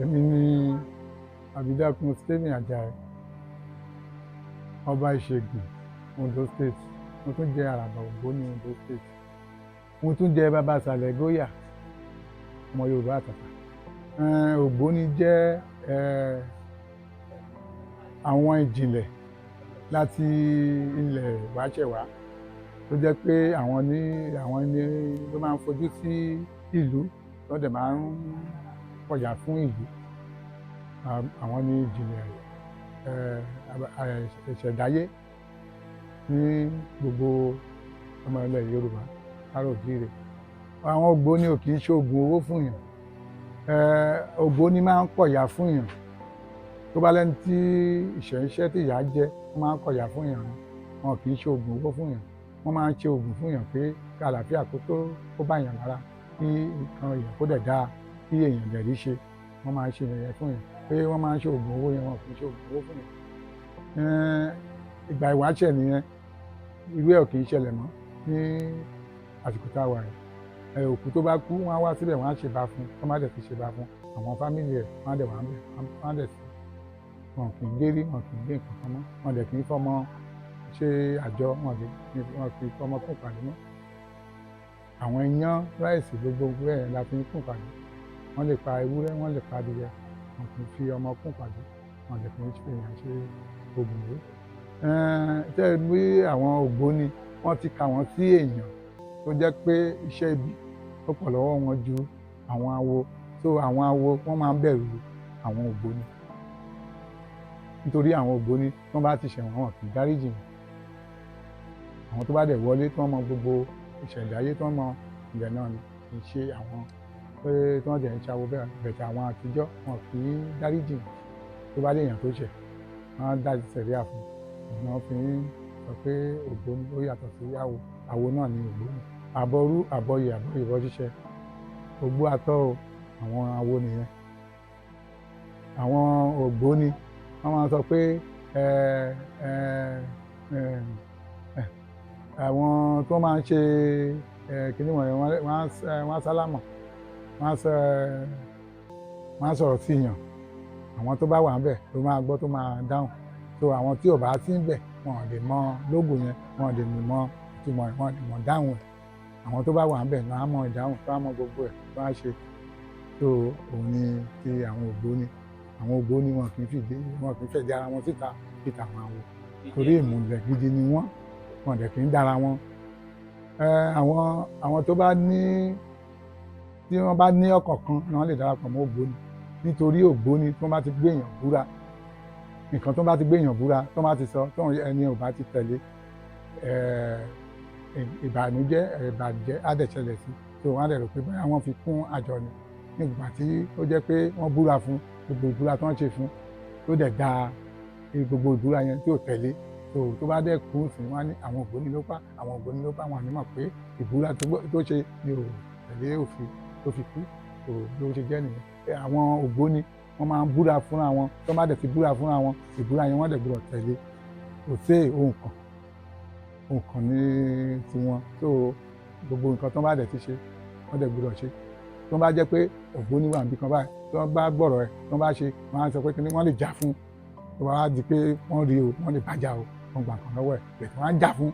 Èmi ni Abídákun Stephen Ajayi, ọba ìṣègùn Ondo State. Mo tún jẹ́ Àràbà Ògbóni Ondo State. Mo tún jẹ́ bàbá ìsàlẹ̀ Góyà, ọmọ Yorùbá àtàtà. Ògbóni jẹ́ àwọn ìjìnlẹ̀ láti ilẹ̀ ìwáṣẹ̀ wá tó jẹ́ pé àwọn ní ló máa ń fojú sí ìlú, tó dẹ̀ máa ń kọ̀yà fún ìlú. Àwọn ní ìjìnlẹ̀ ìṣẹ̀dáyé ní gbogbo ọmọ ilẹ̀ Yorùbá káàrọ̀ oòjíire. Àwọn Ògbóni ò kì í ṣe oògùn owó fún èèyàn. Ògbóni máa ń kọ̀yà fún èèyàn. Tó bá lẹ́ni tí ìṣẹ́ ń ṣẹ́ tí ìyà jẹ, wọ́n máa ń kọ̀yà fún èèyàn ni. Wọn kì í ṣe oògùn owó fún èèyàn. Wọ́n máa ń ṣe oògùn fún èèyàn pé kí àlàáfíà kó tó kó bá èèyàn lára, kí nǹkan èèyàn kó dẹ̀ dáa, kí èèyàn dẹ̀ rí ṣe. Wọ́n máa ń ṣe ìyẹn fún èèyàn. Pé wọ́n máa ń ṣe oògùn owó yẹn, wọn kì í ṣe oògùn owó fún èèyàn. Ìgbà ìwáṣẹ̀ nìyẹn. Irú ẹ̀ ò kì í ṣẹlẹ̀ mọ́ ní àsìkò tá a wà yìí. Òkú tó bá kú, wọ́n á wá síbẹ̀, wọ́n á ṣèbà fún un. Wọ́n má dẹ̀ ti ṣèbà fún un, àwọn family ẹ̀ wọ́n á dẹ̀ wá ńbẹ̀, wọ́n á dẹ̀ sí. Wọn kì í gérí, wọn kì í gé nǹkan kan mọ́. Wọn dẹ̀ kì í fọmọ ṣe àjọ, wọn kì í fọmọ kún ìpàdé mọ́. Àwọn iyán, rice, gbogbo bẹ́ẹ̀ la fi ń kún ìpàdé. Wọ́n lè pa ewúrẹ́, wọ́n lè pa adìyẹ. Wọn kì í fi ọmọ kún ìpàdé. Wọn dẹ̀ kì í fi èèyàn ṣe oògùn owó. Tẹ́ ẹ rí àwọn Ògbóni, wọ́n ti kà wọ́n sí èèyàn tó jẹ́ pé iṣẹ́ ibi ó pọ̀ lọ́wọ́ wọn ju àwọn awo. So àwọn awo wọ́n máa ń bẹ̀rù àwọn Ògbóni. Nítorí àwọn Ògbóni, tí wọ́n bá ti ṣẹ̀ wọ́n, wọn kì í dáríjì wọ́n. Àwọn tó bá dẹ̀ wọlé, tí wọ́n mọ gbogbo ìṣẹ̀dáyé, tí wọ́n mọ ilẹ̀ náà ni, kì í ṣe àwọn pé tí wọ́n dẹ̀ ń ṣawo bẹ́ẹ̀. Bẹ̀tẹ̀ àwọn àtijọ́, wọn kì í dáríjì wọ́n. Tó bá dé èèyàn tó ṣẹ̀, wọ́n á dá sẹ̀ríà fún un. Wọ́n fi ń sọ pé Ògbóni ó yàtọ̀ sí awo. Awo náà ni Ògbóni. Àbọrú, àbọyè, àbọyèbọ ṣíṣẹ. Ògbó atọ́ o, àwọn awo nìyẹn. Àwọn Ògbóni wọ́n máa ń sọ pé ẹ ẹ ẹ àwọn tó máa ń ṣe kíní wọ̀nyẹn, wọ́n á sálámọ̀, wọ́n á sọ̀rọ̀ sí èèyàn. Àwọn tó bá wà ńbẹ̀ ló máa gbọ́ tó máa dáhùn. So àwọn tí ò bá sí ńbẹ̀, wọn ò lè mọ lógo yẹn, wọn ò lè mọ ìtumọ̀ ẹ̀, wọn ò lè mọ dáhùn ẹ̀. Àwọn tó bá wà ńbẹ̀ ló á mọ ìdáhùn, tó á mọ gbogbo ẹ̀ tó á ṣe. So òun ni ti àwọn Ògbóni. Àwọn Ògbóni wọn kì í fẹ̀dí ara wọn síta bí tàwọn awo. Torí ìmùlẹ̀ gidi ni wọ́n, wọn dẹ̀ kì í dára wọn. Àwọn tó bá ní tí wọ́n bá ní ọkàn kan ni wọ́n lè darapọ̀ mọ́ Ògbóni. Nítorí Ògbóni, tí wọ́n bá ti gbé èèyàn búra, nǹkan tó bá ti gbé èèyàn búra, tó bá ti sọ, tó ẹni ò bá ti tẹ̀lé, ìbànújẹ́, ìbàjẹ́ á dẹ̀ ṣẹlẹ̀ sí. So wọ́n á dẹ̀ rò pé bóyá wọ́n fi kún àjọ ni. Nígbà tí ó jẹ́ pé wọ́n búra fún, gbogbo ìbúra tí wọ́n ṣe fún, tó dẹ̀ da gbogbo ìbúra yẹn tí ò tẹ̀lé. So tó bá dẹ̀ kú sí, wọ́n á ní àwọn Ògbóni ló pa, àwọn Ògbóni ló pa. Wọn ò ní mọ̀ pé ìbúra tó ṣe ni ò tẹ̀lé òfin tó fi kú. So bí ó ṣe jẹ́ nìyẹn. Àwọn Ògbóni wọ́n máa ń búra fúnra wọn. Tó bá dẹ̀ ti búra fúnra wọn, ìbúra yẹn wọ́n dẹ̀ gbọdọ̀ tẹ̀lé. Kò sí ohun kan, ohun kan ní tiwọn. So gbogbo nǹkan tó bá dẹ̀ ti ṣe, wọ́n dẹ̀ gbọdọ̀ ṣe. Tó bá jẹ́ pé Ògbóni wà níbí kan báyìí, tó bá gbọ́rọ̀ ẹ̀, tó bá ṣe, wọ́n á sọ pé kíní wọ́n lè jà fún. Tó bá di pé wọ́n rí o, wọ́n lè bàjá o, wọ́n gbà kan lọ́wọ́ ẹ̀. Bẹ̀tẹ̀ wọ́n á jà fún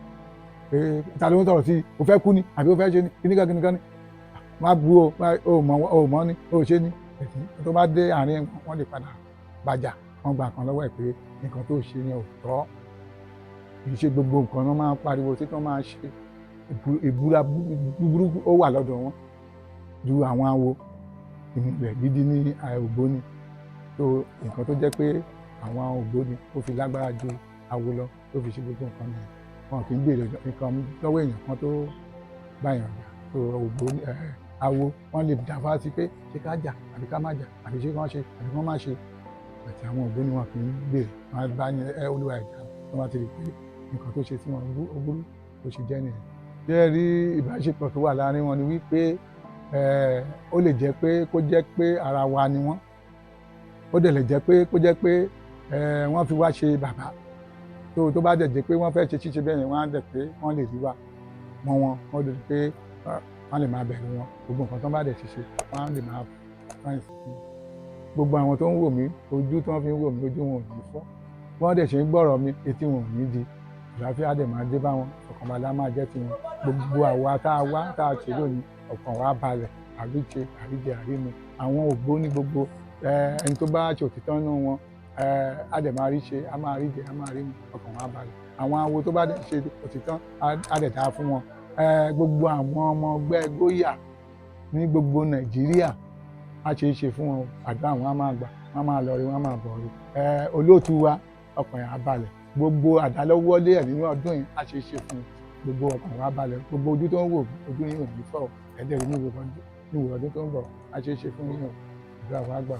pé ta ló ń sọ̀rọ̀ sí i, o fẹ́ kú ni àbí o fẹ́ ṣe ni, kíní kan kíní kan ni. Má bu o, o mọ̀, o mọ̀ ni, o ṣe ni. Bẹ̀tẹ̀ tó bá dé àárín, wọ́n lè padà bàjá, wọ́n gbà kan lọ́wọ́ ẹ̀ pé nǹkan tó ṣe yẹn ò tọ́. Kì í ṣe gbogbo nǹkan náà máa ń pariwo sí tó máa ń ṣe. Ìbúra búburú ó wà lọ́dọ̀ wọn ju àwọn awo. Ìmùlẹ̀ gidi ní Ògbóni. So nǹkan tó jẹ́ pé àwọn Ògbóni ó fi lágbára ju awo lọ tó fi ṣe gbogbo nǹkan nìyẹn. Wọn kì í béèrè nǹkan lọ́wọ́ èèyàn kan tó bá èèyàn jà. So Ògbóni, awo wọ́n lè dáfá sí pé ṣé ká jà àbí ká má jà, àbí ṣé kí wọ́n ṣe àbí kí wọ́n má ṣe. Àti àwọn Ògbóni wọn kì í béèrè. Wọ́n á bá yẹn ẹ olúwa ẹ̀dá tó bá ti rí pé nǹkan tó ṣe sí wọn ó burú, ó ṣe jẹ́ nìyẹn. Ṣé ẹ rí ìbáṣepọ̀ tó wà láàrin wọn ni wípé ó lè jẹ́ pé kó jẹ́ pé ara wa ni wọ́n. Ó dẹ̀ lè jẹ́ pé kó jẹ́ pé wọ́n fi wá ṣe bàbá. Tó bá dẹ̀ jẹ́ pé wọ́n fẹ́ ṣe ṣíṣe bẹ́ẹ̀ yẹn, wọ́n á dẹ̀ pé wọ́n lè rí wa mọ́ wọn, wọ́n lè rí pé wọ́n lè máa bẹ̀rù wọn. Gbogbo nǹkan tó bá dẹ̀ ti ṣe, wọ́n á lè máa fáyìn sí wọn. Gbogbo àwọn tó ń wò mí, ojú tí wọ́n fi ń wò mí, ojú wọn ò ní fọ́. Wọ́n dẹ̀ ṣe ń gbọ́rọ̀ mi, etí wọn ò ní di. Àlàáfíà dẹ̀ máa dé bá wọn, ìfọ̀kànbalẹ̀ á máa jẹ́ tiwọn. Gbogbo àwa tá a wá tá a ṣe lónìí, ọkàn wa balẹ̀, àríṣe, àríjẹ, àrímu. Àwọn ògbóni gbogbo, ẹni tó bá ṣe òtítọ́ nínú wọn, á dẹ̀ máa rí ṣe, á máa rí jẹ, á máa rí mu, ọkàn wa balẹ̀. Àwọn awo tó bá dẹ̀ ṣe òtítọ́, á dẹ̀ dáa fún wọn. Gbogbo àwọn ọmọ ẹgbẹ́ Góyà ní gbogbo Nàìjíríà, á ṣe é ṣe fún wọn. Àdúrà wọn á máa gbà, wọn á máa lọ rí, wọn á máa bọ̀ rí. Olóòtú wa, ọkàn yẹn á balẹ̀. Gbogbo àdálọ́wọ́lé ẹ̀ nínú ọdún yìí, á ṣe é ṣe fún gbogbo. Ọkàn wa balẹ̀. Gbogbo ojú tó ń wò, ojú yín ò ní fọ́. Ẹ̀ẹ́dẹ̀rẹ̀ ní ìwò ọdún tó ń bọ̀, á ṣe é ṣe fún yín o. Àdúrà wa gbà.